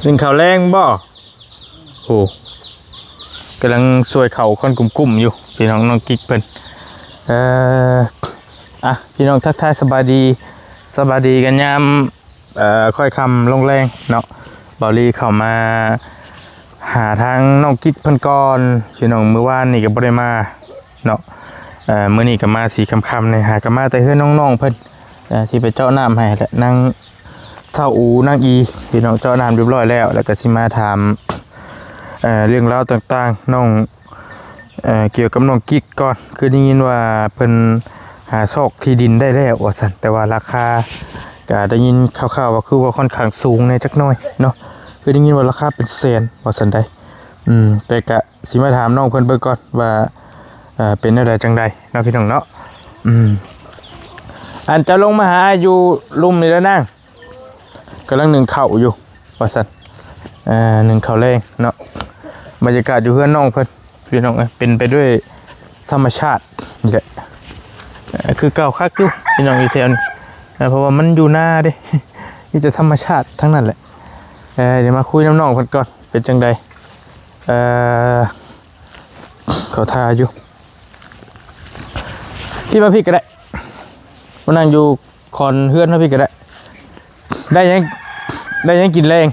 ກິນເຂົ້າແລງບໍ່? ໂອ້ ກຳລັງຊ່ວຍເຂົ້າຄົນກຸ່ມໆຢູ່ ພີ່ນ້ອງ ນ້ອງກິກເພິ່ນ. ເອີ ອ່ະ ພີ່ນ້ອງ ທັກທາຍສະບາຍດີ ສະບາຍດີກັນຍາມ ເອີ ຄ່ອຍຄ່ຳລົງແລງເນາະ. ເບົາລີເຂົ້າມາຫາທາງນ້ອງກິກເພິ່ນກ່ອນ ພີ່ນ້ອງ. ມື້ວານນີ້ກໍບໍ່ໄດ້ມາເນາະ ເອີ ມື້ນີ້ກໍມາສີ່ຄ່ຳໆນີ້ ຫາກໍມາແຕ່ເຮືອນນ້ອງໆເພິ່ນ ເອີ ທີ່ໄປເຈາະນ້ຳໃຫ້ແຫຼະ ນາງ ທ້າວອູ ນາງອີ ພີ່ນ້ອງ. ເຈາະນ້ຳຮຽບຮ້ອຍແລ້ວ ແລ້ວກໍຊິມາຖາມ ເອີ ເລື່ອງລາວຕ່າງໆ ນ້ອງ ເອີ ກ່ຽວກັບນ້ອງກິກກ່ອນ. ຄືໄດ້ຍິນວ່າເພິ່ນຫາຊອກທີ່ດິນໄດ້ແລ້ວວ່າຊັ້ນ ແຕ່ວ່າລາຄາກໍໄດ້ຍິນຂ່າວໆວ່າຄືວ່າຄ່ອນຂ້າງສູງແດ່ຈັກໜ້ອຍເນາະ. ຄືໄດ້ຍິນວ່າລາຄາເປັນແສນວ່າຊັ້ນໃດ໋. ອືມ ແຕ່ກະ ຊິມາຖາມນ້ອງເພິ່ນເບິ່ງກ່ອນວ່າ ເອີ ເປັນແນວໃດຈັ່ງໃດເນາະ ພີ່ນ້ອງເນາະ. ອືມ ອັນ ເຈົ້າລົງມາຫາອ້າຍຢູ່ລຸ່ມນີ້ເດີນາງ ກຳລັງໜຶ້ງເຂົ້າຢູ່ວ່າຊັ້ນ. ເອີ ໜຶ້ງເຂົ້າແລງເນາະ. ບັນຍາກາດຢູ່ເຮືອນນ້ອງເພິ່ນ ພີ່ນ້ອງເອີຍ ເປັນໄປດ້ວຍທຳມະຊາດນີ້ແຫຼະ ເອີ ຄືເກົ່າຄັກຢູ່ ພີ່ນ້ອງ ຢູ່ແຖວນີ້ ເອີ ເພາະວ່າມັນຢູ່ນາເດ້ ມີແຕ່ທຳມະຊາດທັງນັ້ນແຫຼະ. ເອີ ດຽວມາຄຸຍນຳນ້ອງເພິ່ນກ່ອນ ເປັນຈັ່ງໃດ? ເອີ ເຂົາຖ້າຢູ່ ທີ່ມາພີ້ກໍໄດ້ ມານັ່ງຢູ່ຄອນເຮືອນມາພີ້ກໍໄດ້. ໄດ້ຫຍັງ ໄດ້ຫຍັງກິນແລງ?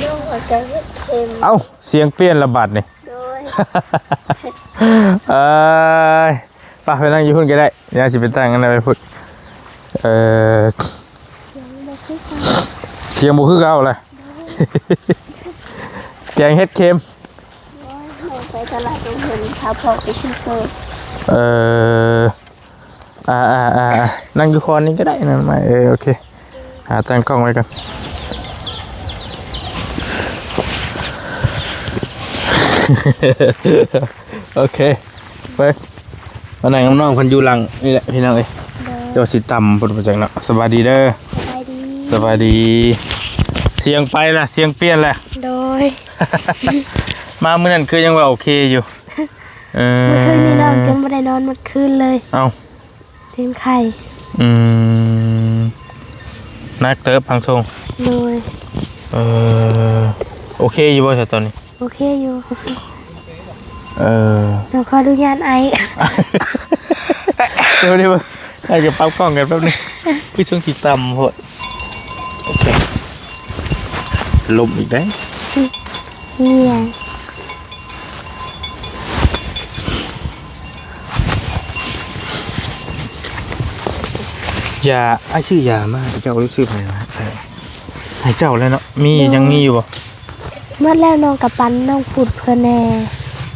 ນ້ອງເຂົ້າໃຈເຮັດເຄັມ. ເອົ້າ ສຽງປ່ຽນລະບາດນີ້. ໂດຍ ເອີຍ ໄປ ໄປນັ່ງຢູ່ພຸ້ນກໍໄດ້ ດຽວຊິໄປຕັ້ງອັນນັ້ນໄວ້ພຸ້ນ. ເອີ ສຽງບໍ່ຄືເກົ່າ ສຽງບໍ່ຄືເກົ່າລະ. ແກງເຫັດເຂັມ. ໂອ້ຍ ນ້ອງໄປຕະຫຼາດຕົງເຫັນພາພໍ່ໄປຊື້ເກີບ. ເອີ ອ່າໆໆໆ ນັ່ງຢູ່ຄອນນີ້ກໍໄດ້ນະ ມາ ເອີ ໂອເຄ ຫາຕັ້ງກ້ອງໄວ້ກ່ອນ. ໂອເຄ ໄປ ມານັ່ງນຳນ້ອງເພິ່ນຢູ່ຫຼັງນີ້ແຫຼະ ພີ່ນ້ອງເອີຍ. ໂດຍ ເຈົ້າຊິຕຳພຸ້ນໄປຈັກເນາະ. ສະບາຍດີເດີ. ສະບາຍດີ ສະບາຍດີ. ສຽງໄປລະ ສຽງປ່ຽນລະ. ໂດຍ ມາມື້ນັ້ນຄືຍັງວ່າໂອເຄຢູ່. ເອີ ມື້ຄືນນີ້ນ້ອງຈົນບໍ່ໄດ້ນອນໝົດຄືນເລີຍ. ເອົ້າ ເປັນໄຂ້. ອືມ ໜັກເຕີບພັງຊົງ. ໂດຍ ເອີ ໂອເຄຢູ່ບໍ່ຊະຕອນນີ້? ໂອເຄຢູ່. ເອີ ຕ້ອງຂໍອະນຸຍາດໄອ. ດຽວ ດຽວ ໄອຈະປັບກ້ອງກັນແປັບໜຶ່ງ ຄືຊ່ວງທີ່ຕ່ຳໂພດ. ໂອເຄ ລົມອີກໄດ໋. ເຫື່ອຍ. ຢາ ອ້າຍຊື້ຢາມາ ເຈົ້າໄດ້ຊື້ໃຜມາ? ໃຫ້ເຈົ້າແລ້ວເນາະ. ມີ ໂດຍ ຍັງມີຢູ່ບໍ່? ໝົດແລ້ວ. ນ້ອງກະປັນນ້ອງປຸດເພິ່ນແດ່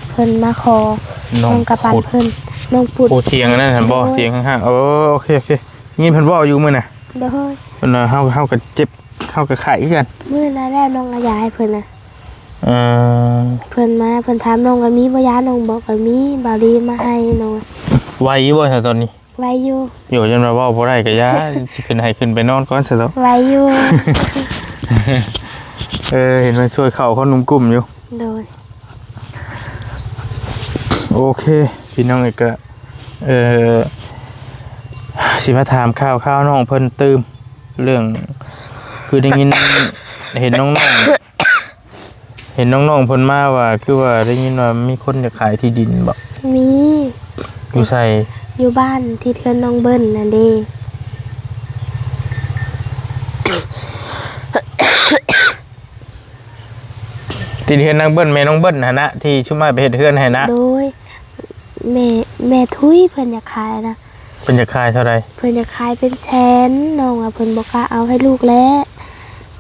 ເພິ່ນມາຂໍ. ນ້ອງ ນ້ອງກະປັນ ປຸດ ເພິ່ນ ນ້ອງປຸດ. ໂອ້ ຖຽງອັນນັ້ນຫັ້ນບໍ່? ໂດຍ ຖຽງຂ້າງໆ. ເອີ ໂອເຄ ໂອເຄ. ຍິນເພິ່ນເວົ້າຢູ່ມື້ນະ. ໂດຍ ເພິ່ນວ່າເຮົາ ເຮົາກະເຈັບ ເຮົາກະໄຂ້ຄືກັນ. ມື້ນັ້ນແຫຼະນ້ອງເອົາຢາໃຫ້ເພິ່ນນະ. ເອີ ເພິ່ນມາ ເພິ່ນຖາມນ້ອງວ່າມີບໍ່ຢາ ນ້ອງບອກວ່າມີ ບ່າວລີມາໃຫ້ນ້ອງ. ໄວຢູ່ບໍ່ຊະຕອນນີ້? ໄວຢູ່. ໂຍ ຢ້ານວ່າເວົ້າບໍ່ໄດ້ກະຢ່າ ຊິຂຶ້ນໃຫ້ຂຶ້ນໄປນອນກ່ອນຊະເນາະ. ໄວຢູ່. ເອີ ເຫັນມັນຊ່ວຍເຂົ້າຄົນໜຸ່ມກຸ່ມຢູ່. ໂດຍ ໂອເຄ ພີ່ນ້ອງເອີຍ ກະ ເອີ ຊິມາຖາມຂ່າວຄາວນ້ອງເພິ່ນຕື່ມ ເລື່ອງ ຄືໄດ້ຍິນ ເຫັນນ້ອງໆ ເຫັນນ້ອງໆເພິ່ນມາວ່າ ຄືວ່າໄດ້ຍິນວ່າມີຄົນຢາກຂາຍທີ່ດິນບໍ? ມີ. ຢູ່ໃສ? ຢູ່ບ້ານ ທີ່ເຮືອນນ້ອງເບິ່ນຫັ້ນເດ. ທີ່ເຮືອນນາງເບິ່ນ ແມ່ນ້ອງເບິ່ນຫັ້ນນະ ທີ່ຊຸມອ້າຍໄປເຮັດເຮືອນໃຫ້ນະ. ໂດຍ ແມ່ ແມ່ທຸຍເພິ່ນຢາກຂາຍນະ. ເພິ່ນຢາກຂາຍເທົ່າໃດ? ເພິ່ນຢາກຂາຍເປັນແສນ. ນ້ອງວ່າເພິ່ນບໍ່ກ້າເອົາໃຫ້ລູກແລ້ວ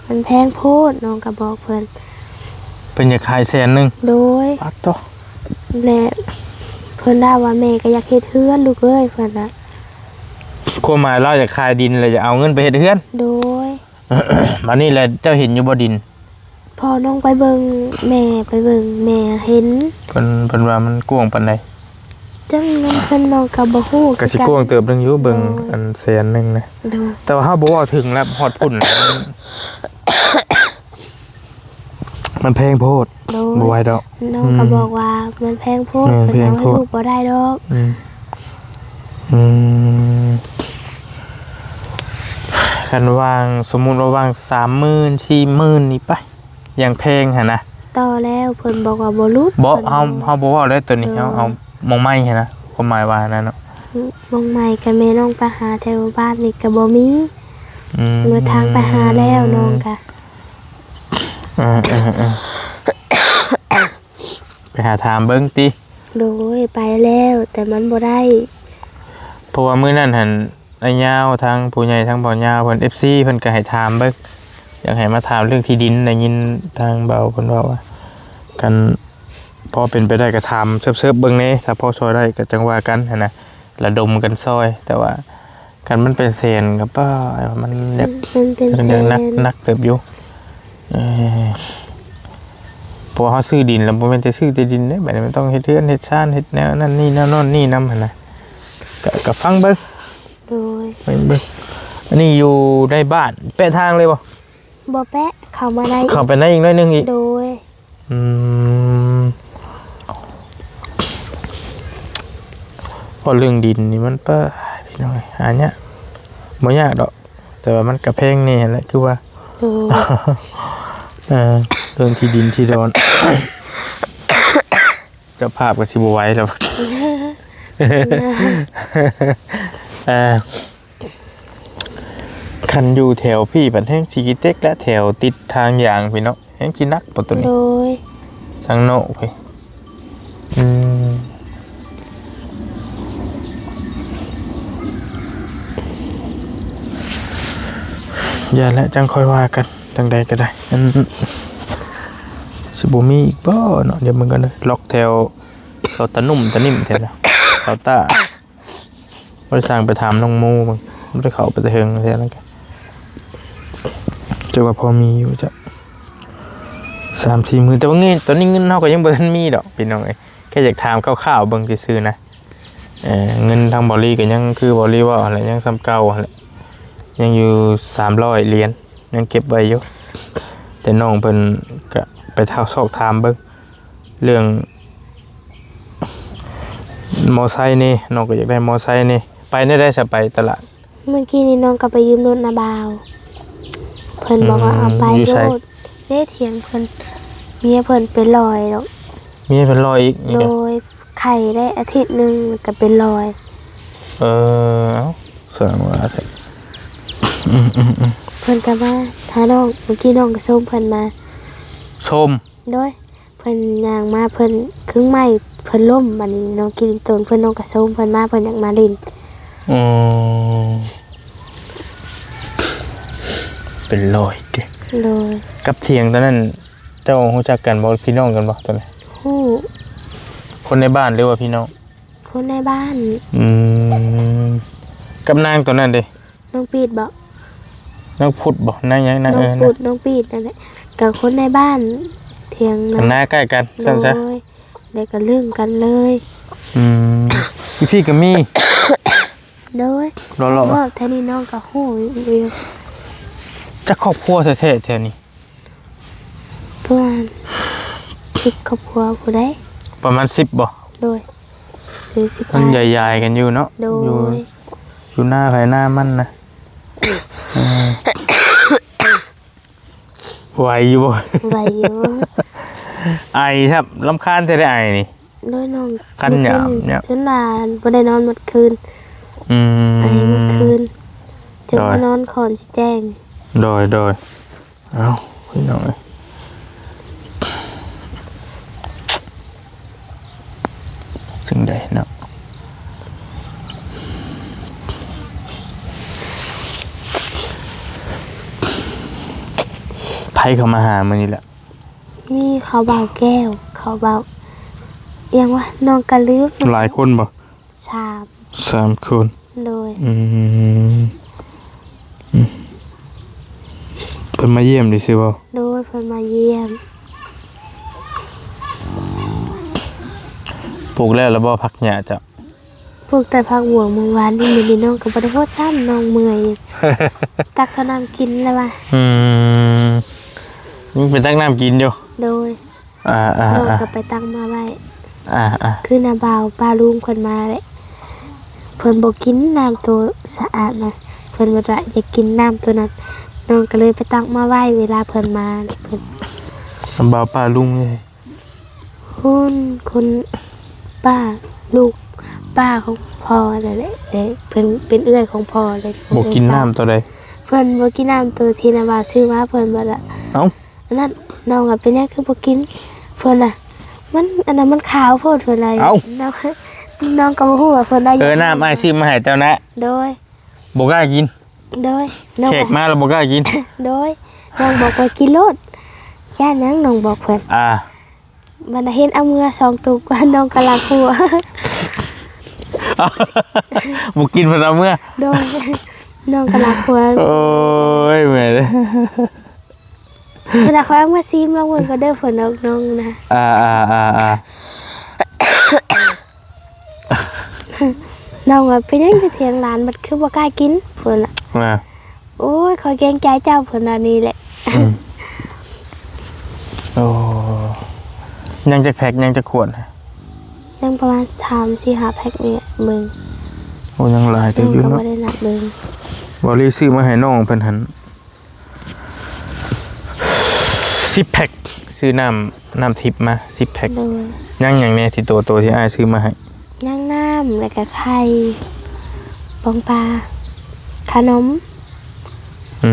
ມັນແພງໂພດ. ນ້ອງກະບອກເພິ່ນ ເພິ່ນຢາກຂາຍແສນໜຶ່ງ. ໂດຍ ປາດໂທ້. ແລະ ເພິ່ນລາວວ່າ ແມ່ກະຢາກເຮັດເຮືອນລູກເອີຍ ເພິ່ນນະ. ຄວາມໝາຍລາວຢາກຂາຍດິນ ແລະ ຢາກເອົາເງິນໄປເຮັດເຮືອນ. ໂດຍ. ບາດນີ້ແຫຼະ ເຈົ້າເຫັນຢູ່ບໍ່ດິນ? ພໍ່ນ້ອງໄປເບິ່ງ ແມ່ໄປເບິ່ງ ແມ່ເຫັນ. ເພິ່ນ ເພິ່ນວ່າມັນກວ້າງປານໃດ? ຈັ່ງນັ້ນເພິ່ນ ນ້ອງກະບໍ່ຮູ້ ກະຊິກວ້າງເຕີບໜຶ່ງຢູ່ ເບິ່ງ ໂດຍ ອັນແສນໜຶ່ງນະ. ໂດຍ. ແຕ່ວ່າເຮົາບໍ່ເວົ້າເຖິງລະ ຮອດພຸ້ນ ມັນແພງໂພດ. ໂດຍ. ບໍ່ໄຫວດອກ. ນ້ອງກະ ອືມ ບອກວ່າມັນແພງໂພດ ແມ່ນ ເພິ່ນເອົາໃຫ້ ແພງໂພດ ລູກບໍ່ໄດ້ດອກ. ອືມ ອືມ ຄັນວ່າງ ສົມມຸດວ່າວ່າງສາມໝື່ນ ສີ່ໝື່ນນີ້ໄປ ຢ່າງແພງຫັ້ນນະ. ຕໍ່ແລ້ວເພິ່ນບອກວ່າບໍ່ຫຼຸດ ບໍ່ ເພິ່ນ ເຮົາ ເຮົາບໍ່ເວົ້າໄດ້ໂຕນີ້ ເອີ ເຮົາເອົາໝ່ອງໃໝ່ຫັ້ນນະ ຄວາມໝາຍວ່າຫັ້ນນະເນາະ. ໝ່ອງໃໝ່ກະແມ່ນ້ອງໄປຫາແຖວບ້ານນີ້ກະບໍ່ມີ. ອືມ ເມື່ອທາງໄປຫາແລ້ວນ້ອງກະ ເອີໆໆ ໄປຫາຖາມເບິ່ງຕິ. ໂດຍ ໄປແລ້ວ ແຕ່ມັນບໍ່ໄດ້ ເພາະວ່າມື້ນັ້ນຫັ້ນ ອ້າຍຍາວ ທາງຜູ້ໃຫຍ່ ທາງບ່າວຍາວເພິ່ນ ເອັຟຊີ ເພິ່ນກໍໃຫ້ຖາມເບິ່ງ ຢາກໃຫ້ມາຖາມເລື່ອງທີ່ດິນ. ໄດ້ຍິນທາງບ່າວເພິ່ນເວົ້າວ່າ ຄັນພໍເປັນໄປໄດ້ກໍຖາມເສີບໆເບິ່ງແດ່ ຖ້າພໍຊ່ອຍໄດ້ກໍຈັ່ງວ່າກັນຫັ້ນນະ ລະດົມກັນຊ່ອຍ. ແຕ່ວ່າຄັນມັນເປັນແສນກໍປ້າ ມັນຢາກ ມັນເປັນແສນ ມັນຢາກໜັກ ໜັກເຕີບຢູ່. ເອີ ເພາະວ່າເຮົາຊື້ດິນແລ້ວ ບໍ່ແມ່ນແຕ່ຊື້ແຕ່ດິນເດ້ ບາດນີ້ມັນຕ້ອງເຮັດເຮືອນເຮັດຊານ ເຮັດແນວນັ້ນນີ້ແນວໂນ້ນນີ້ນຳຫັ້ນນະ. ກະ ກະຟັງເບິ່ງ ໂດຍ ຟັງເບິ່ງ. ອັນນີ້ຢູ່ໃນບ້ານ ແປະທາງເລີຍບໍ່? ບໍ່ແປະ ເຂົ້າມາໄດ້ ເຂົ້າໄປໃນອີກໜ້ອຍໜຶ່ງອີກ. ໂດຍ ອືມ ເພາະເລື່ອງດິນນີ້ມັນ ປະ ພີ່ນ້ອງເອີຍ ຫາຍາກ ບໍ່ຍາກດອກ ແຕ່ວ່າມັນກະແພງແດ່ຫັ້ນແຫຼະ ຄືວ່າ ໂດຍ ເອີ ເລື່ອງທີ່ດິນທີ່ດອນ ເຈົ້າພາບກໍຊິບໍ່ໄຫວແລ້ວ ເອີ ຄັນຢູ່ແຖວພີ້ບັດແຮ່ງຊິກິເຕັກ ແລະ ແຖວຕິດທາງຢາງພີ້ເນາະ ແຮ່ງຊິໜັກປະໂຕນີ້. ໂດຍ ທາງນອກພີ້ ອືມ ຢ່າແຫຼະ ຈັ່ງຄ່ອຍວ່າກັນ ຈັ່ງໃດກໍໄດ້ ອັນ ຊິບໍ່ມີອີກບໍ່ເນາະ. ດຽວເບິ່ງກ່ອນເດີ ລັອກແຖວ ເຂົາຕາໜຸ່ມຕາໜິ່ມແທ້ລະ ເຂົາຕາ ບໍ່ໄດ້ສ້າງໄປຖາມນ້ອງໂມເບິ່ງ ບໍ່ໄດ້ເຂົ້າໄປແຕ່ເຫິງແທ້ນັ້ນກະ ຈັກວ່າພໍມີຢູ່ຈະ ສາມສີ່ໝື່ນ ແຕ່ວ່າເງິນ ຕອນນີ້ເງິນເຮົາກໍຍັງບໍ່ທັນມີດອກພີ່ນ້ອງເອີຍ ແຄ່ຢາກຖາມຄ່າວໆເບິ່ງຊື່ໆນະ. ເອີ ເງິນທາງບ່າວລີກໍຍັງຄືບ່າວລີເວົ້າຫັ້ນແຫຼະ ຍັງສ່ຳເກົ່າຫັ້ນແຫຼະ ຍັງຢູ່ສາມຮ້ອຍຫຼຽນ ຍັງເກັບໄວ້ຢູ່ ແຕ່ນ້ອງເພິ່ນກະໄປຖາມ ຊອກຖາມເບິ່ງ ເລື່ອງມໍໄຊນີ້ ນ້ອງກໍຢາກໄດ້ມໍໄຊນີ້. ໄປແນວໃດຊະ ໄປຕະຫຼາດ? ເມື່ອກີ້ນີ້ນ້ອງກໍໄປຢືມລົດນາບ່າວ ເພິ່ນບອກວ່າ ອືມ ເອົາໄປ ຢູ່ໃສ? ໂລດ ເດ້ຖຽງເພິ່ນ ເມຍເພິ່ນໄປລອຍດອກ. ເມຍເພິ່ນລອຍອີກ? ໂດຍ ໄຂ້ໄດ້ອາທິດໜຶ່ງກໍໄປລອຍ. ເອີ ເອົ້າ ສ້າງວ່າແທ້ ອືມໆໆ ເພິ່ນກໍມາຫານ້ອງ ເມື່ອກີ້ນ້ອງກໍຊົມເພິ່ນມາ. ຊົມ? ໂດຍ ເພິ່ນຍ່າງມາ ເພິ່ນເຄິ່ງໄມ້ເພິ່ນລົ້ມ ບາດນີ້ນ້ອງກິນໂຕນເພິ່ນ ນ້ອງກະໂຊມເພິ່ນມາ ເພິ່ນຢາກມາຫຼິ້ນ. ອໍ ເປັນລອຍຕິ? ໂດຍ ກັບຖຽງຕອນນັ້ນ ເຈົ້າຮູ້ຈັກກັນບໍ່? ພີ່ນ້ອງກັນບໍ່ຕອນນັ້ນ? ຮູ້ ຄົນໃນບ້ານ ຫຼືວ່າພີ່ນ້ອງ? ຄົນໃນບ້ານ. ອືມ ກັບນາງຕອນນັ້ນເດ? ນ້ອງປີດບໍ? ນ້ອງພຸດບໍ? ນາງຫຍັງ? ນາງ ນ້ອງ ເອີ ພຸດ ນ້ອງປີດນັ້ນແຫຼະ ກໍຄົນໃນບ້ານ ຖຽງນາ ນາໃກ້ກັນ ຊັ້ນຊະ. ໂດຍ ແລ້ວກໍລຶ້ງກັນເລີຍ. ອືມ ຢູ່ພີ້ກໍມີ. ໂດຍ ເລາະໆ ເວົ້າແຖວນີ້ນ້ອງກໍຮູ້ຢູ່. ຈັກຄອບຄົວແທ້ໆ ແຖວນີ້? ປະມານສິບຄອບຄົວຜູ້ໃດ ປະມານສິບບໍ? ໂດຍ ມັນຢາຍໆກັນຢູ່ເນາະ. ໂດຍ ຢູ່ ຢູ່ໜ້າໃຜໜ້າມັນນະ. ເອີ ໄຫວຢູ່ບໍ່? ໄຫວຢູ່. ໄອຊ້ຳ ລຳຄານແທ້ໄດ໋ ໄອນີ້. ໂດຍ ນ້ອງ ຄັນຍາມເນາະ ຈົນວ່າບໍ່ໄດ້ນອນໝົດຄືນ. ອືມ ໄອໝົດຄືນ ຈົນ ໂດຍ ມານອນກ່ອນຊິແຈ້ງ. ໂດຍ ໂດຍ. ເອົ້າ ພີ່ນ້ອງເອີຍ ຈັ່ງໃດເນາະ ໃຜເຂົ້າມາຫາມື້ນີ້ລະ? ມີເຂົາບ່າວແກ້ວ ເຂົາບ່າວ ຫຍັງວະ ນ້ອງກະລືມ. ຫຼາຍຄົນບໍ່? ສາມ ສາມຄົນ. ໂດຍ ອືມ ອືມ ເພິ່ນມາຢ້ຽມຊື່ໆບໍ່? ໂດຍ ເພິ່ນມາຢ້ຽມ. ປູກແລ້ວລະບໍ່ ຜັກຫຍ້າເຈົ້າ? ປູກແຕ່ຜັກບວງມື້ວານນີ້ ມື້ນີ້ນ້ອງກໍບໍ່ໄດ້ຫົດຊ້ຳ ນ້ອງເມື່ອຍ ຕັກເຂົ້ານ້ຳກິນແລ້ວວ່າ. ອືມ ຍັງໄປຕັກນ້ຳກິນຢູ່? ໂດຍ. ອ່າໆໆ ນ້ອງກໍໄປຕັກມາໄວ້. ອ່າໆ ຄືນ້າບ່າວປ້າລຸງເພິ່ນມາແຫຼະ ເພິ່ນບໍ່ກິນນ້ຳໂຕສະອາດນະ ເພິ່ນວ່າຢາກກິນນ້ຳໂຕນັ້ນ ນ້ອງກໍເລີຍໄປຕັກມາໄວ້ ເວລາເພິ່ນມາ ເພິ່ນ ສຳບ່າວປ້າລຸງເອີຍ ຄົນ ຄົນປ້າ ລູກປ້າຂອງພໍ່ນັ້ນແຫຼະ ແຕ່ເພິ່ນເປັນເອື້ອຍຂອງພໍ່ເລີຍ ບໍ່ກິນນ້ຳໂຕໃດ ເພິ່ນບໍ່ກິນນ້ຳໂຕທີ່ນ້າບ່າວຊື້ມາ ເພິ່ນວ່າລະ ເອົ້າ ອັນນັ້ນ ນ້ອງວ່າເປັນຫຍັງຄືບໍ່ກິນ ເພິ່ນວ່າ ມັນ ອັນນັ້ນມັນຂາວໂພດ ເພິ່ນວ່າ ເອົ້າ ນ້ອງ ນ້ອງກໍບໍ່ຮູ້ວ່າເພິ່ນວ່າ ເອີ ນ້ຳອ້າຍຊື້ມາໃຫ້ເຈົ້ານະ ໂດຍ ບໍ່ກ້າກິນ ໂດຍ ນ້ອງ ແຂກມາແລ້ວບໍ່ກ້າກິນ ໂດຍ ນ້ອງບອກວ່າກິນໂລດ ຢ້ານຫຍັງ ນ້ອງບອກເພິ່ນ ອ່າ ບັດເຫັນເອົາເມືອສອງຕຸກ ນ້ອງກໍລັກຫົວ ບໍ່ກິນເພິ່ນເອົາເມືອ ໂດຍ ນ້ອງກໍລັກຫົວ ໂອ້ຍ ແມ່ເດີ ເວລາຂ້ອຍເອົາມາຊີມລອງເບິ່ງກໍເດີ ເພິ່ນອອກນ້ອງນະ ອ່າໆໆໆ ນ້ອງວ່າ ເປັນຫຍັງຢູ່ຖຽງຫຼານ ບັດຄືບໍ່ກ້າກິນ ເພິ່ນວ່າ ອ່າ ໂອ້ຍ ຂ້ອຍເກງໃຈເຈົ້າ ເພິ່ນວ່ານີ້ແຫຼະ ອືມ ໂອ້ ຍັງຈັກແພັກ ຍັງຈັກຂວດ ຍັງປະມານສາມສີ່ຫ້າແພັກນີ້ເບິ່ງ ໂອ້ ຍັງຫຼາຍເຕີບຢູ່ເນາະ ຍັງກໍບໍ່ໄດ້ນັບເບິ່ງ ບ່າວລີຊື້ມາໃຫ້ນ້ອງເພິ່ນຫັ້ນ ສິບແພັກ ຊື້ນ້ຳ ນ້ຳທິບມາສິບແພັກ ໂດຍ ຍັງຫຍັງແດ່ທີ່ໂຕ ໂຕທີ່ອ້າຍຊື້ມາໃຫ້ ຍັງນ້ຳ ແລ້ວກໍໄຂ່ ປອງປາ ຂະໜົມ ອື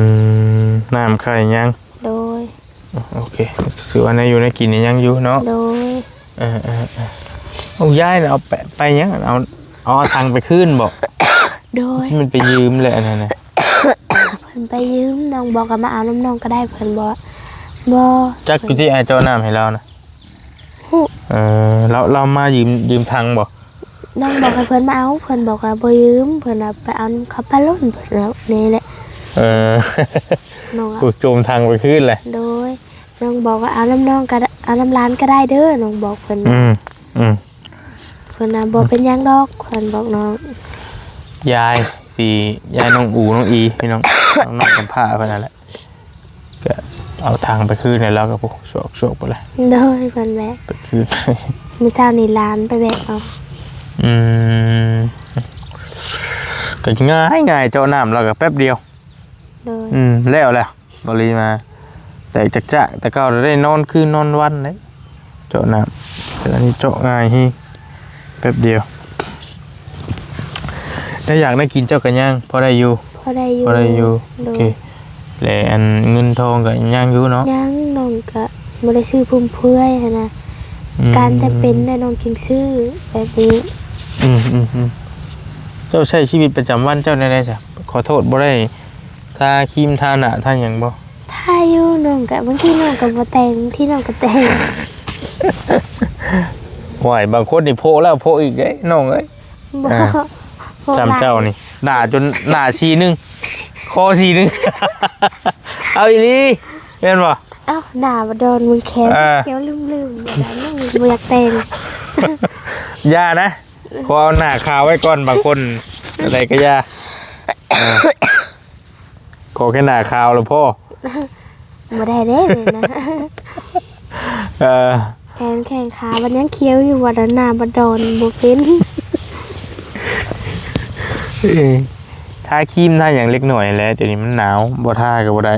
ມ ນ້ຳ ໄຂ່ ຍັງ ໂດຍ ໂອເຄ ຖືວ່າແນວຢູ່ແນວກິນນີ້ຍັງຢູ່ເນາະ ໂດຍ ເອີໆໆ ໂອ້ ຍາຍ ເອົາໄປ ໄປຫຍັງ ເອົາ ເອົາຖັງໄປຄືນບໍ? ໂດຍ ທີ່ມັນໄປຢືມແຫຼະ ອັນນັ້ນນະ ເພິ່ນໄປຢືມ ນ້ອງບອກວ່າມາເອົານຳນ້ອງກໍໄດ້ ເພິ່ນບອກ ບໍ່ ຈັກຢູ່ທີ່ອ້າຍເຈາະນ້ຳໃຫ້ລາວນະ ຮູ້ ເອີ ລາວ ລາວມາຢືມ ຢືມຖັງບໍ? ນ້ອງບອກໃຫ້ເພິ່ນມາເອົາ ເພິ່ນບອກວ່າບໍ່ຢືມ ເພິ່ນວ່າໄປເອົານຳເຂົາປາລົ້ນ ເພິ່ນວ່ານີ້ແຫຼະ ເອີ ນ້ອງວ່າ ໂອ້ ໂຈມຖັງໄປຄືນແຫຼະ ໂດຍ ນ້ອງບອກວ່າເອົານຳນ້ອງກໍໄດ້ ເອົານຳຫຼານກໍໄດ້ເດີ ນ້ອງບອກເພິ່ນ ອືມ ອືມ ເພິ່ນວ່າບໍ່ເປັນຫຍັງດອກ ເພິ່ນບອກນ້ອງ ຍາຍ ທີ່ຍາຍນ້ອງອູ ນ້ອງອີ ພີ່ນ້ອງ ນ້ອງກຳພ້າເພິ່ນນັ້ນແຫຼະ ກໍເອົາຖັງໄປຄືນໃຫ້ລາວ ກໍໂອ້ ຊວກໆ ໄປແລ້ວ ໂດຍ ເພິ່ນແບກ ໄປຄືນ ມື້ເຊົ້ານີ້ຫຼານໄປແບກເອົາ ອືມ ກໍງ່າຍໆ ເຈາະນ້ຳແລ້ວກໍແປັບດຽວ ໂດຍ ອືມ ແລ້ວແຫຼະ ບໍລິມາ ແຕ່ຈັກຈະ ແຕ່ເກົ່າໄດ້ນອນຄືນນອນວັນເດ້ ເຈາະນ້ຳ ແຕ່ອັນນີ້ເຈາະງ່າຍແຮງ ແປັບດຽວ ແຕ່ຢາກໄດ້ກິນເຈົ້າກໍຍັງ ພໍໄດ້ຢູ່ ພໍໄດ້ຢູ່ ພໍໄດ້ຢູ່ ໂດຍ ໂອເຄ ແລະ ອັນເງິນທອງກໍຍັງຢູ່ເນາະ ຍັງ ນ້ອງກໍບໍ່ໄດ້ຊື້ຟຸມເຟືອຍຫັ້ນນະ ອືມ ການຈຳເປັນແຫຼະ ນ້ອງຈຶ່ງຊື້ແບບນີ້ ອືມໆໆ ເຈົ້າໃຊ້ຊີວິດປະຈຳວັນເຈົ້າແນວໃດຊະ? ຂໍໂທດ ບໍ່ໄດ້ ທາຄຣີມທາໜ້າທາຫຍັງບໍ່? ທາຢູ່ ນ້ອງກະ ບາງທີນ້ອງກະບໍ່ແຕ່ງ ບາງທີນ້ອງກະແຕ່ງ. ໂອ້ຍ ບາງຄົນນີ້ໂພະແລ້ວໂພະອີກເດ້ນ້ອງເອີຍ. ບໍ່ ອ່າ ໂພະ ສ່ຳເຈົ້ານີ້ ໜ້າຈົນໜ້າສີໜຶ່ງ ຄໍສີໜຶ່ງ ເອົາອີ່ຫຼີແມ່ນບໍ່? ເອົ້າ ໜ້າບໍ່ດອນ ເບິ່ງແຂນ ອ່າ ຂຽວລຶ້ມໆ ບໍ່ຢາກແຕ່ງ ຢ່ານະ. ຂໍເອົາໜ້າຂາວໄວ້ກ່ອນ ບາງຄົນ ອັນໃດກໍຢ່າ ເອີ ຂໍແຄ່ໜ້າຂາວລະພໍ ບໍ່ໄດ້ເດ້ນີ້ນະ ເອີ ແຂນແຂ້ງຂາມັນຍັງຂຽວຢູ່ ວ່າໜ້າບໍ່ດອນບໍ່ເປັນ ເອີ ທາຄຣີມທາຫຍັງເລັກນ້ອຍແຫຼະ ດຽວນີ້ມັນໜາວ ບໍ່ທາກໍບໍ່ໄດ້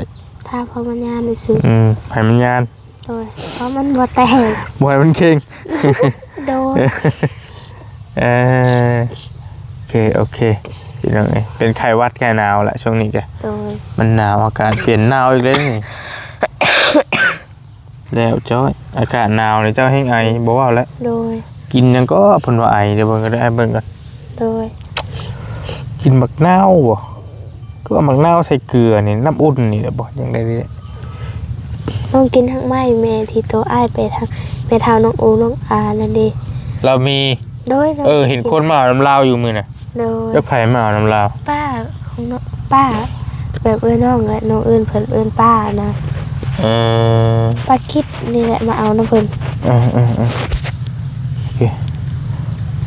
ທາພໍມັນຍານຊື່ ອືມ ໃຫ້ມັນຍານ. ໂດຍ ເພາະມັນບໍ່ແຕກ ບໍ່ໃຫ້ມັນເຄັ່ງ ໂດຍ ເອີ ໂອເຄ ໂອເຄ ພີ່ນ້ອງເອີຍ ເປັນໄຂ້ຫວັດໄຂ້ໜາວລະຊ່ວງນີ້ກະ ໂດຍ ມັນໜາວ ອາກາດປ່ຽນໜາວອີກແລ້ວນີ້ ແລ້ວຈ້ອຍ ອາກາດໜາວນີ້ເຈົ້າແຮ່ງໄອ ບໍ່ເວົ້າແລ້ວ ໂດຍ ກິນຫຍັງກໍເພິ່ນວ່າໄອ ດຽວເບິ່ງກໍໄດ້ ເບິ່ງກ່ອນ ໂດຍ ກິນໝາກນາວບໍ່? ຄືວ່າໝາກນາວໃສ່ເກືອນີ້ ນ້ຳອຸ່ນນີ້ແຫຼະບໍ່? ຈັ່ງໃດນີ້ ນ້ອງກິນຮາກໄມ້ແມ່ທີ່ໂຕອ້າຍໄປທາງແມ່ເຖົ້ານ້ອງໂອນ້ອງອານັ້ນເດ້ ລາວມີ ໂດຍ ເອີ ເຫັນຄົນມາເອົານຳລາວຢູ່ມື້ນະ ໂດຍ ຈັກໃຜມາເອົານຳລາວ ປ້າຂອງນ້ອງ ປ້າ ແບບເອີ້ນນ້ອງແຫຼະ ນ້ອງເອີ້ນເພິ່ນເອີ້ນປ້ານະ ເອີ ປ້າກິດນີ້ແຫຼະມາເອົານຳເພິ່ນ ເອີໆໆ ໂອເຄ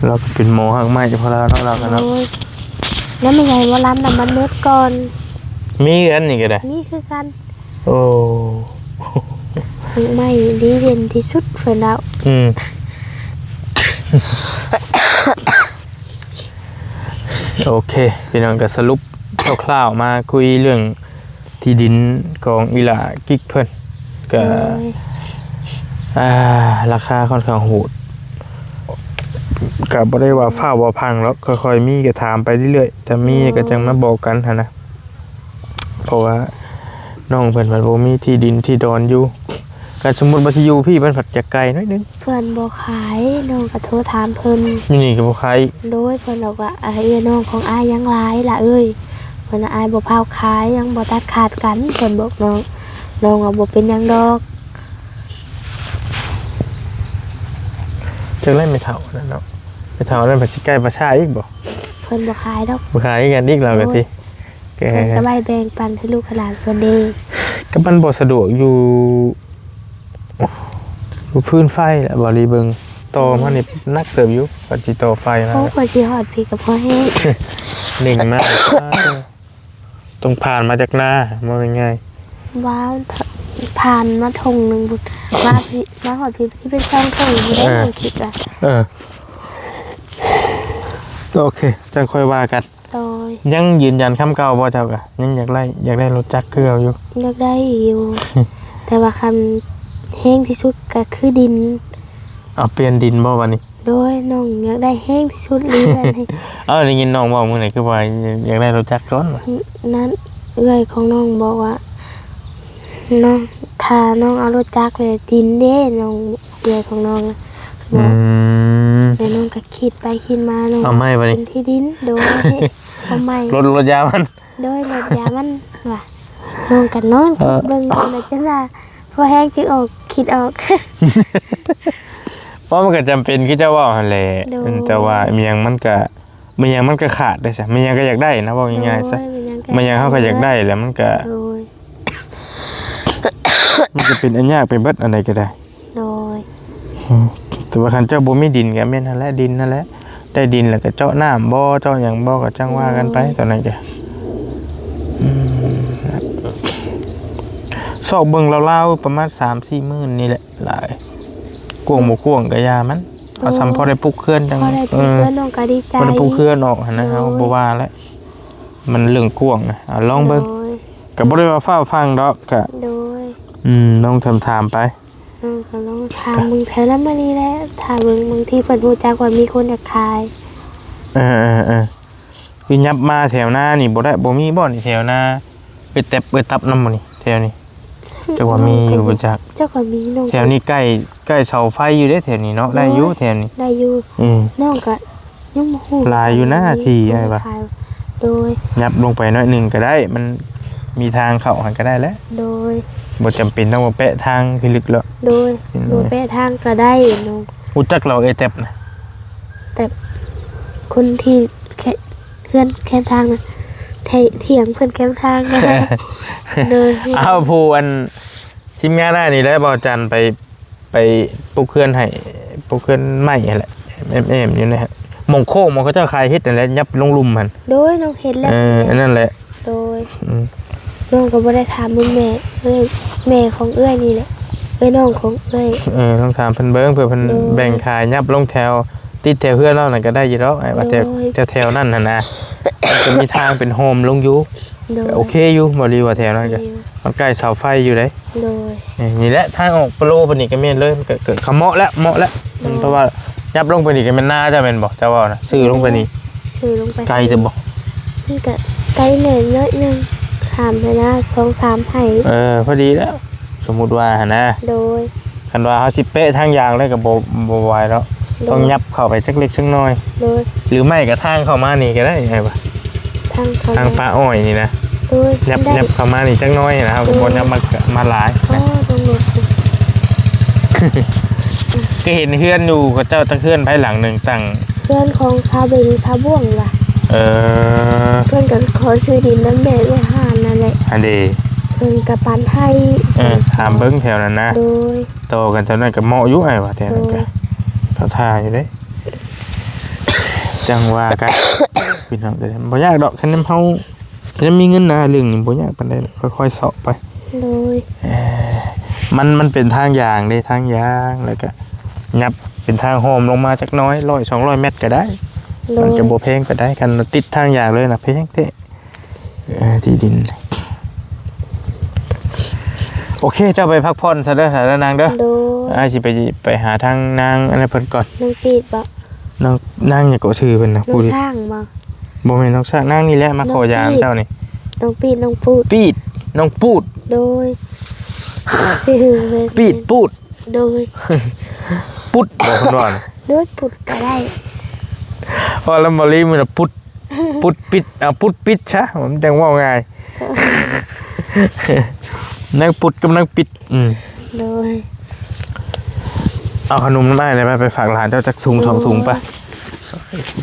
ລາວກໍເປັນໝໍຮາກໄມ້ເຈົ້າຂອງລາວເນາະ ລາວກໍເນາະ ໂອ້ຍ ແລ້ວແມ່ໃຫຍ່ໝໍລຳນະມັນໝົດກ່ອນ ມີຄືກັນນີ້ກໍໄດ້ ມີຄືກັນ ໂອ້ ຮາກໄມ້ດີເດັ່ນທີ່ສຸດເພິ່ນເວົ້າ ອືມ ໂອເຄ ພີ່ນ້ອງ ກໍສະຫຼຸບ ຄາວໆ ມາຄຸຍເລື່ອງທີ່ດິນຂອງອີ່ຫຼ້າກິກເພິ່ນ ກະ ໂດຍ ອ່າ ລາຄາຄ່ອນຂ້າງໂຫດ ກະບໍ່ໄດ້ວ່າຟ້າວບໍ່ພັງດອກ ຄ່ອຍໆ ມີກະຖາມໄປເລື້ອຍໆ ຖ້າມີ ໂດຍ ກະຈັ່ງມາບອກກັນຫັ້ນນະ ເພາະວ່ານ້ອງເພິ່ນມັນບໍ່ມີທີ່ດິນທີ່ດອນຢູ່ ຄັນສົມມຸດວ່າຊິຢູ່ພີ້ ມັນພັດຈະໄກໜ້ອຍໜຶ່ງ. ເພິ່ນບໍ່ຂາຍ ນ້ອງກໍໂທຖາມເພິ່ນ ຢູ່ນີ້ກໍບໍ່ຂາຍ. ໂດຍ ເພິ່ນບອກວ່າ ເອື້ອຍນ້ອງຂອງອ້າຍຍັງຫຼາຍລະເອີຍ ເພິ່ນວ່າ ອ້າຍບໍ່ພາວຂາຍ ຍັງບໍ່ຕັດຂາດກັນ ເພິ່ນບອກນ້ອງ ນ້ອງວ່າບໍ່ເປັນຫຍັງດອກ. ຈັກແລ້ວແມ່ເຖົ້ານັ້ນເນາະ ແມ່ເຖົ້ານັ້ນເພິ່ນຊິໃກ້ປ່າຊ້າອີກບໍ່? ເພິ່ນບໍ່ຂາຍດອກ ບໍ່ຂາຍກັນອີກລາວກໍ ໂດຍ ຕິ ແກ ເພິ່ນກໍໄວ້ແບ່ງປັນໃຫ້ລູກໃຫ້ຫຼານເພິ່ນເດ້ ກໍມັນບໍ່ສະດວກຢູ່ ຢູ່ພື້ນໄຟແຫຼະ ບໍ່ໄດ້ເບິ່ງ ຕໍ່ມານີ້ ໂອ້ຍ ໜັກເຕີບຢູ່ ກວ່າຊິຕໍ່ໄຟມາ ໂອ້ ກວ່າຊິຮອດພີ້ກໍພໍແຮງ ເໜັງມາ ຕ້ອງຜ່ານມາຈາກນາ ເວົ້າງ່າຍໆ ວ້າວ ຜ່ານມາທົ່ງໜຶ່ງພຸ້ນ ມາພີ້ ມາຮອດພີ້ ທີ່ເປັນຊ່ອງທົ່ງພຸ້ນ ເອີ ເດ້ ນ້ອງຄິດວ່າ ເອີ ໂອເຄ ຈັ່ງຄ່ອຍວ່າກັນ. ໂດຍ ຍັງຢືນຢັນຄຳເກົ່າບໍ່ເຈົ້າກະ ຍັງຢາກໄດ້ ຢາກໄດ້ລົດຈັກຄືເກົ່າຢູ່? ຢາກໄດ້ຢູ່ ແຕ່ວ່າຄັນແຮງທີ່ສຸດກະຄືດິນ. ເອົາ ປ່ຽນດິນບໍ່ບາດນີ້? ໂດຍ ນ້ອງຢາກໄດ້ແຮງທີ່ສຸດເລີຍບາດນີ້. ເອີ ໄດ້ຍິນນ້ອງເວົ້າມື້ນັ້ນຄືວ່າຢາກໄດ້ລົດຈັກກ່ອນ ນັ້ນ ເອື້ອຍຂອງນ້ອງບອກວ່າ ນ້ອງ ຖ້ານ້ອງເອົາລົດຈັກແລ້ວດິນເດ້ ນ້ອງ ເອື້ອຍຂອງນ້ອງນະ ອືມ ແລ້ວນ້ອງກໍຄິດໄປຄິດມາ ນ້ອງ ເອົາໃໝ່ບາດນີ້ ເປັນທີ່ດິນ ໂດຍ ເອົາໃໝ່ ລົດ ລົດຢາມັນ ໂດຍ ລົດຢາມັນວ່າ ນ້ອງກໍນອນ ເອີ ຄິດເບິ່ງ ແລ້ວຈັ່ງວ່າ ພໍແຮງຈຶ່ງອອກ ຄິດອອກ ເພາະມັນກໍຈຳເປັນຄືເຈົ້າເວົ້າຫັ້ນແຫຼະ ໂດຍ ແຕ່ວ່າມີຫຍັງມັນກໍ ມີຫຍັງມັນກໍຂາດໄດ້ຊະ ມີຫຍັງກໍຢາກໄດ້ນະ ເວົ້າງ່າຍໆຊະ ໂດຍ ມີຫຍັງເຮົາກໍຢາກໄດ້ ແລ້ວມັນກໍ ໂດຍ ມັນກໍເປັນອັນຍາກໄປເບິດ ອັນໃດກໍໄດ້ ໂດຍ ອືມ ແຕ່ວ່າຄັນເຈົ້າບໍ່ມີດິນກໍແມ່ນຫັ້ນແຫຼະ ດິນຫັ້ນແຫຼະ ໄດ້ດິນແລ້ວກໍເຈາະນ້ຳບໍ່ ເຈາະຫຍັງບໍ່ ກໍຈັ່ງວ່າກັນໄປ ໂດຍ ຕອນນັ້ນກໍ ອືມ ຊອກເບິ່ງລາວໆ ປະມານສາມສີ່ໝື່ນນີ້ແຫຼະ ຫຼາຍ ກວ້າງບໍ່ກວ້າງກໍຢ່າມັນ ເອົາສ່ຳ ໂດຍ ພໍໄດ້ປຸກເຮືອນຈັ່ງ ພໍໄດ້ປຸກເຮືອນ ເອີ ນ້ອງກໍດີໃຈ ພໍໄດ້ປຸກເຮືອນອອກຫັ້ນນະ ໂດຍ ເຮົາບໍ່ວ່າແຫຼະ ມັນເລື່ອງກວ້າງນະ ເອົາລອງເບິ່ງ ໂດຍ ກໍບໍ່ໄດ້ວ່າຟ້າວຟັ່ງດອກ ກໍ ໂດຍ ອືມ ລອງຖາມໆໄປ ນ້ອງກໍລອງຖາມເບິ່ງແຖວນັ້ນມານີ້ແຫຼະ ຖ້າເບິ່ງ ບາງທີເພິ່ນຮູ້ຈັກວ່າມີຄົນຢາກຂາຍ ເອີໆໆ ຄືຫຍັບມາແຖວນານີ້ບໍ່ໄດ້ ບໍ່ມີບໍ່ນີ້ແຖວນາ ເອື້ອຍແຕັບເອື້ອຍຕັບນຳບໍ່ນີ້ ແຖວນີ້ ຈັກວ່າມີຢູ່ບໍ່ຈັກ ຈັກວ່າມີນ້ອງ ແຖວນີ້ໃກ້ ໃກ້ເສົາໄຟຢູ່ເດ້ ແຖວນີ້ເນາະ ໂດຍ ໄດ້ຢູ່ແຖວນີ້ ໄດ້ຢູ່ ອືມ ນ້ອງກໍຍັງບໍ່ຮູ້ ຫຼາຍຢູ່ນະທີ່ອ້າຍວ່າ ໂດຍ ຫຍັບລົງໄປໜ້ອຍໜຶ່ງກໍໄດ້ ມັນມີທາງເຂົ້າຫັ້ນກໍໄດ້ແຫຼະ ໂດຍ ບໍ່ຈຳເປັນຕ້ອງມາແປະທາງທີ່ລຶກແລ້ວ ໂດຍ ອືມ ບໍ່ແປະທາງກໍໄດ້ນ້ອງ ຮູ້ຈັກລາວເອື້ອຍແຕັບນະ ແຕ່ຄົນທີ່ແຄ ເຮືອນແຄມທາງນະ ຖ- ຖຽງເພິ່ນແຄມທາງນະ ໂດຍ ເອົາ ຜູ້ອັນ ທີມງານອ້າຍນີ້ແຫຼະ ບ່າວຈັນໄປ ໄປປຸກເຮືອນໃຫ້ ປຸກເຮືອນໄມ້ຫັ້ນແຫຼະ ແອ້ມໆຢູ່ໃນໝ່ອງໂຄ້ງ ໝ່ອງເຂົາເຈົ້າຂາຍເຫັດຫັ້ນແຫຼະ ຫຍັບລົງລຸ່ມຫັ້ນ ໂດຍ ນ້ອງເຫັນແລ້ວ ເອີ ອັນນັ້ນແຫຼະ ໂດຍ ອືມ ນ້ອງກໍບໍ່ໄດ້ຖາມເບິ່ງແມ່ ເອື້ອຍ ແມ່ຂອງເອື້ອຍນີ້ແຫຼະ ເອື້ອຍນ້ອງຂອງເອື້ອຍ ເອີ ລອງຖາມເພິ່ນເບິ່ງ ເພື່ອເພິ່ນ ໂດຍ ແບ່ງຂາຍ ຫຍັບລົງແຖວ ຕິດແຖວເຮືອນເຮົານັ້ນກໍໄດ້ຢູ່ດອກ ອ້າຍວ່າແຖວ ໂດຍ ແຖວໆນັ້ນຫັ້ນນະ ມັນກໍມີທາງເປັນຮ່ອມລົງຢູ່ ໂດຍ ໂອເຄຢູ່ ບໍ່ດີວ່າແຖວນັ້ນກໍ ໂອເຄຢູ່ ມັນໃກ້ເສົາໄຟຢູ່ເດ້ ໂດຍ ເອີ ນີ້ແຫຼະທາງອອກປະໂລໄປນີ້ກໍແມ່ນເລີຍ ມັນກໍ ກໍ ກໍເໝາະແລ້ວ ເໝາະແລ້ວ ໂດຍ ເພາະວ່າຫຍັບລົງໄປນີ້ກໍແມ່ນນາເຈົ້າແມ່ນບໍ່ ເຈົ້າເວົ້ານະ ຊື່ລົງໄປນີ້ ຊື່ລົງໄປ ໄກແຕ່ບໍ່ ມັນກໍໄກແດ່ໜ້ອຍໜຶ່ງ ຂ້າມໄປນາສອງສາມໄຮ່ ເອີ ພໍດີແລ້ວ ສົມມຸດວ່າຫັ້ນນະ ໂດຍ ຄັນວ່າເຮົາຊິເປະທາງຢາງເລີຍກໍບໍ່ ບໍ່ໄຫວດອກ ໂດຍ ຕ້ອງຫຍັບເຂົ້າໄປຈັກເລັກຈັກນ້ອຍ ໂດຍ ຫຼືໄມ່ກໍທາງເຂົ້າມານີ້ກໍໄດ້ ໄດ້ປະ ທາງເຂົ້າ ທາງປ່າອ້ອຍນີ້ນະ ໂດຍ ຫຍັບ ໄດ້ ຫຍັບເຂົ້າມານີ້ຈັກໜ້ອຍນະ ເຮົາກໍບໍ່ ໂດຍ ຫຍັບມາ ມາຫຼາຍ ອໍ ນະ ຕ້ອງລົດ ກໍເຫັນເຮືອນຢູ່ເຂົາເຈົ້າຕັ້ງເຮືອນໃຜຫຼັງໜຶ່ງຕັ້ງ ເຮືອນຂອງຊາວເບັງຊາວບ້ວງວ່າ ເອີ ເພິ່ນກໍຂໍຊື້ດິນນຳແມ່ເອື້ອຍຫ່ານນັ້ນແຫຼະ ອັນເດ ເພິ່ນກໍປັນໃຫ້ ເອີ ຖາມເບິ່ງແຖວນັ້ນນະ ໂດຍ ຕໍ່ກັນເທົ່ານັ້ນກໍເໝາະຢູ່ ອ້າຍວ່າແຖວນັ້ນກໍ ໂດຍ ເຂົ້າທ່າຢູ່ເດ້ ຈັ່ງວ່າກັນ ພີ່ນ້ອງເອີຍ ບໍ່ຍາກດອກ ຄັນນຳເຮົາ ຄັນນຳມີເງິນນະ ເລື່ອງນີ້ບໍ່ຍາກປານໃດດອກ ຄ່ອຍໆເຊາະໄປ ໂດຍ ເອີ ມັນ ມັນເປັນທາງຢາງເດ້ ທາງຢາງ ແລ້ວກະຫຍັບເປັນທາງຮ່ອມລົງມາຈັກໜ້ອຍ ຮ້ອຍສອງຮ້ອຍແມັດກໍໄດ້ ໂດຍ ມັນກໍບໍ່ແພງປານໃດ ຄັນຕິດທາງຢາງເລີຍນະ ແພງແທ້. ເອີ ທີ່ດິນ. ໂອເຄ ເຈົ້າໄປພັກຜ່ອນຊະເດີ ສາວນາງເດີ. ໂດຍ. ອ້າຍຊິໄປ ໄປຫາທາງນາງອັນນັ້ນເພິ່ນກ່ອນ. ນ້ອງຈີດບໍ? ນ້ອງ ນາງຫຍັງເກາະຊື່ເພິ່ນນະ? ນ້ອງຊ້າງບໍ? ບໍ່ແມ່ນນ້ອງຊ້າງ ນາງນີ້ແຫຼະມາຂໍຢານຳເຈົ້ານີ້. ນ້ອງປີດ ນ້ອງປູດ. ປີດ ນ້ອງປູດ. ໂດຍ ຊື່ເພິ່ນ ປີດປູດ. ໂດຍ. ປຸດບໍເພິ່ນວ່ານະ? ໂດຍ ປຸດກໍໄດ້. ເພາະລຳບໍລີມື້ນະປຸດ ປຸດປິດ ເອົາປຸດປິດຊະ ມັນຈັ່ງເວົ້າງ່າຍ. ນາງປຸດກັບນາງປິດ. ອືມ ໂດຍ. ເອົາຂະໜົມນຳອ້າຍໄດ້ໄປ ໄປຝາກຫຼານເຈົ້າຈັກຖົງສອງຖົງໄປ.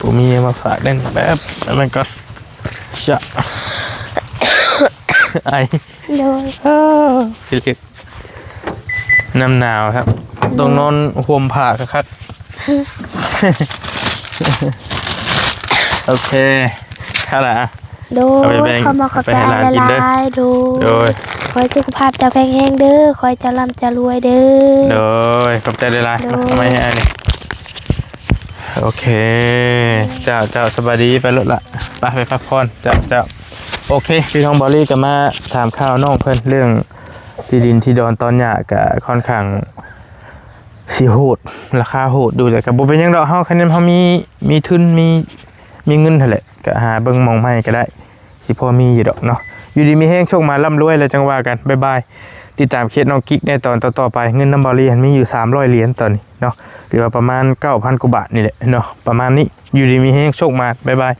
ບໍ່ມີມາຝາກເດ້ ແບບນັ້ນກ່ອນ. ຊະ ໄອ. ໂດຍ. ເອີ ນ້ຳໜາວຄັບ ຕ້ອງນອນຫົ່ມຜ້າຄັກໆ. ໂອເຄ ເທົ່າລະ. ໂດຍ. ເອົາໄປແບ່ງ ຂອບໃຈຫຼາຍໆເດີ. ໂດຍ. ໂດຍ. ຂໍໃຫ້ສຸຂະພາບເຈົ້າແຂງແຮງເດີ ຂໍໃຫ້ເຈົ້າລ່ຳເຈົ້າລວຍເດີ. ໂດຍ ຂອບໃຈຫຼາຍໆ. ໂດຍ. ເອົາໄວ້ໃຫ້ອ້າຍນີ້. ໂອເຄ ເຈົ້າ ເຈົ້າ ສະບາຍດີ ໄປໂລດລະ ໄປ ໄປພັກຜ່ອນ. ເຈົ້າ ເຈົ້າ. ໂອເຄ ພີ່ນ້ອງ ເບົາລີກໍມາຖາມຂ່າວນ້ອງເພິ່ນເລື່ອງທີ່ດິນທີ່ດອນຕອນຫຍ້າ ກໍຄ່ອນຂ້າງຊິໂຫດ ລາຄາໂຫດຢູ່ ແຕ່ກໍບໍ່ເປັນຫຍັງດອກ. ເຮົາ ຄັນເຮົາມີ ມີທຶນ ມີ ມີເງິນຫັ້ນແຫຼະ ກໍຫາເບິ່ງໝ່ອງໃໝ່ກໍໄດ້ ຊິພໍມີຢູ່ດອກເນາະ. ຢູ່ດີມີແຮງ ໂຊກໝານ ລ່ຳລວຍ ແລ້ວຈັ່ງວ່າກັນ. ບາຍບາຍ. ຕິດຕາມເຄສນ້ອງກິກແດ່ຕອນຕໍ່ໆໄປ. ເງິນນຳເບົາລີຫັ້ນມີຢູ່ສາມຮ້ອຍຫຼຽນຕອນນີ້ເນາະ ຫຼືວ່າປະມານເກົ້າພັນກວ່າບາດນີ້ແຫຼະເນາະ ປະມານນີ້. ຢູ່ດີມີແຮງ ໂຊກໝານ. ບາຍບາຍ.